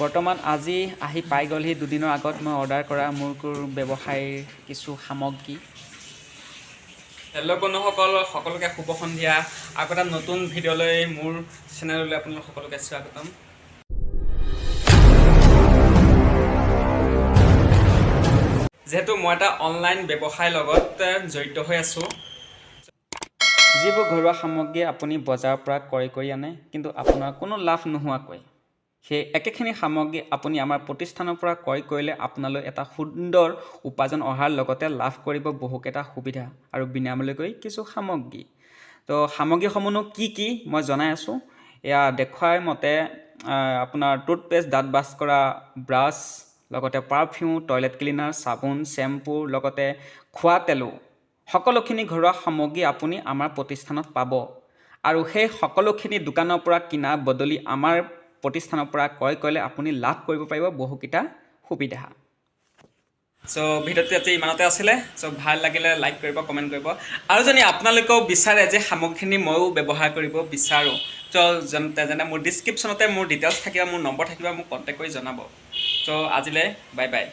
বৰ্তমান আজি আহি পাই গ'লহি দুদিনৰ আগত মই অৰ্ডাৰ কৰা মোৰ ব্যৱসায়ৰ কিছু সামগ্ৰী। হেল্ল' বন্ধুসকল, সকলোকে শুভ সন্ধিয়া। আকৌ এটা নতুন ভিডিঅ'লৈ মোৰ চেনেললৈ আপোনালোক সকলোকে স্বাগতম। যিহেতু মই এটা অনলাইন ব্যৱসায়ৰ লগত জড়িত হৈ আছোঁ, যিবোৰ ঘৰুৱা সামগ্ৰী আপুনি বজাৰৰ পৰা ক্ৰয় কৰি আনে কিন্তু আপোনাৰ কোনো লাভ নোহোৱাকৈ, সেই একেখিনি সামগ্ৰী আপুনি আমাৰ প্ৰতিষ্ঠানৰ পৰা ক্ৰয় কৰিলে আপোনালৈ এটা সুন্দৰ উপাৰ্জন অহাৰ লগতে লাভ কৰিব বহুকেইটা সুবিধা আৰু বিনামূলীয়াকৈ কিছু সামগ্ৰী। তো সামগ্ৰীসমূহনো কি কি মই জনাই আছোঁ। এয়া দেখুৱাই মতে আপোনাৰ টুথপেষ্ট, দাঁত ব্ৰাছ কৰা ব্ৰাছ, লগতে পাৰফিউম, টয়লেট ক্লিনাৰ, চাবোন, শ্বেম্পু, লগতে খোৱা তেলো, সকলোখিনি ঘৰুৱা সামগ্ৰী আপুনি আমাৰ প্ৰতিষ্ঠানত পাব। আৰু সেই সকলোখিনি দোকানৰ পৰা কিনা বদলি আমাৰ প্ৰতিষ্ঠানৰ পৰা ক্ৰয় কৰিলে আপুনি লাভ কৰিব পাৰিব বহুকেইটা সুবিধা। চ' ভিডিঅ'টো আজি ইমানতে আছিলে। চ' ভাল লাগিলে লাইক কৰিব, কমেণ্ট কৰিব আৰু যদি আপোনালোকেও বিচাৰে যে সামগ্ৰীখিনি ময়ো ব্যৱহাৰ কৰিব বিচাৰোঁ, চ' যেনে মোৰ ডিছক্ৰিপশ্যনতে মোৰ ডিটেইলছ থাকিব, মোৰ নম্বৰ থাকিব, মোক কণ্টেক্ট কৰি জনাব। চ' আজিলৈ বাই বাই।